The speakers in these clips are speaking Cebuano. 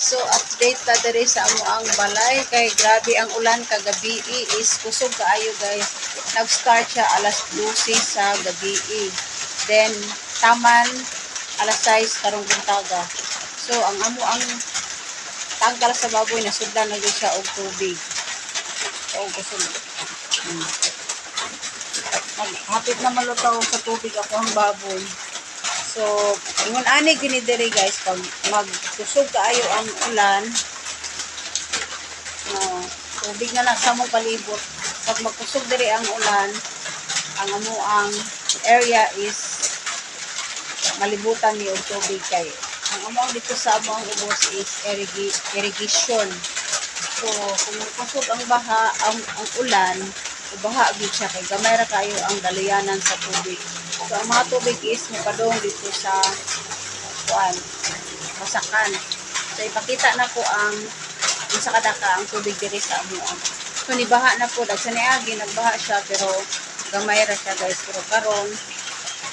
So update ta diri sa amoang balay kay grabe ang ulan kagabi is kusog kaayo, guys. Nag-start siya alas 12 sa gabi. Then taman alas 6 karong buntaga. So ang amo ang tangkal sa baboy, nasudlan na gyud siya og tubig. O kusog. Hapit na malutaw sa tubig ako ang baboy. So, ingon ani gini diri, guys, pag magkusog kaayo ang ulan, no, tubig na lang sa among palibot. Pag magkusog diri ang ulan, ang amo ang area is malibutan ni og tubig kay ang amo dito sa among ubos is irrigation. So, kung kusog ang baha, ang ulan, baha gyud siya kay gamay ra kayo ang daluyanan sa tubig. So, ang mga tubig is mopadong dito sa kuan, basakan. So, ipakita na ko ang unsa kadaka ang tubig diri sa amoa. So, nibaha na po. Sa niagi, nagbaha siya pero gamay ra siya, guys. Pero karon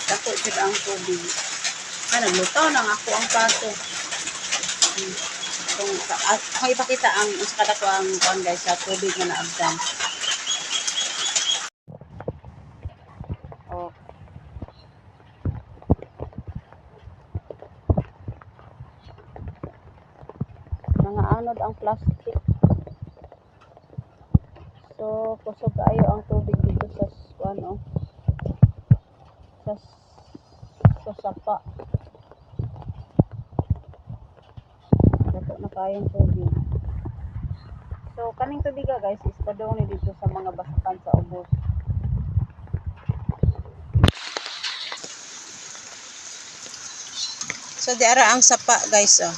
dako jud ang tubig. Ah, naglutaw na nga ako ang pato. Kung ako ipakita ang unsa kadako ang kuan, guys, sa tubig nga naabdan. Oh. Mga anod ang plastic. So, kusog kaayo ang tubig dito sa ano, sa sapa. Dato na kayong tubig. So, kaning tubig, guys, is padung ni dito sa mga basakan sa ubos. So, di ara ang sapa, guys, oh.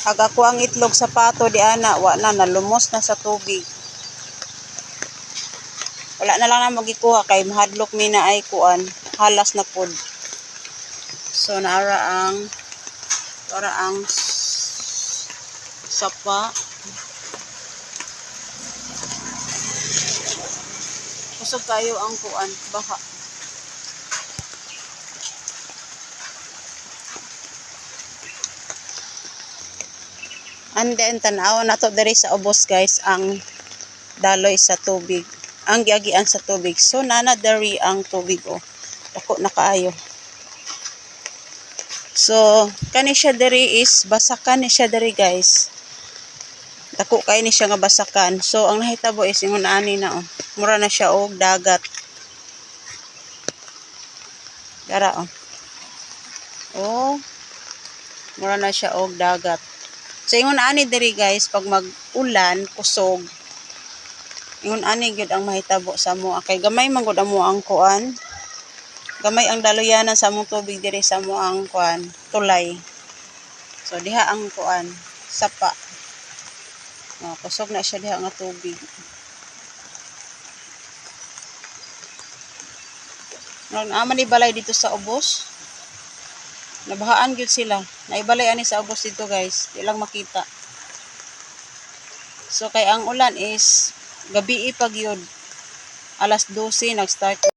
Ag ako ang itlog sa pato di ana, wa na, nalumos na sa tubig. Wala na lang na magikuha kay mahadlok mi na ay kuan, halas na pod. So naara ang para ang sapa. Kusog kayo ang kuan, baha. And then tan-aw na to diri sa ubos, guys, ang daloy sa tubig. Ang giagian sa tubig. So nana diri ang tubig, oh. Dako na kaayo. So kani siya diri is basakan ni siya diri, guys. Dako kay ni siya nga basakan. So ang nahitabo is ingon ani na, oh. Mura na siya og dagat. Dara, oh. Oh. Mura na siya og dagat. So ingon ani diri, guys, pag mag-ulan, kusog. Ingon ani gyud ang mahitabo sa amo kay gamay man gud amo ang kuan. Gamay ang daluyanan sa among tubig diri sa amo ang kuan, tulay. So diha ang kuan, sapa. Oh, kusog na siya diha nga tubig. Naa man ni balay dito sa ubos. Nabahaan gyud sila. Naibalay ani sa ubos dito, guys. Di lang makita. So kay ang ulan is gabi pa gyud. Alas 12 nag-start.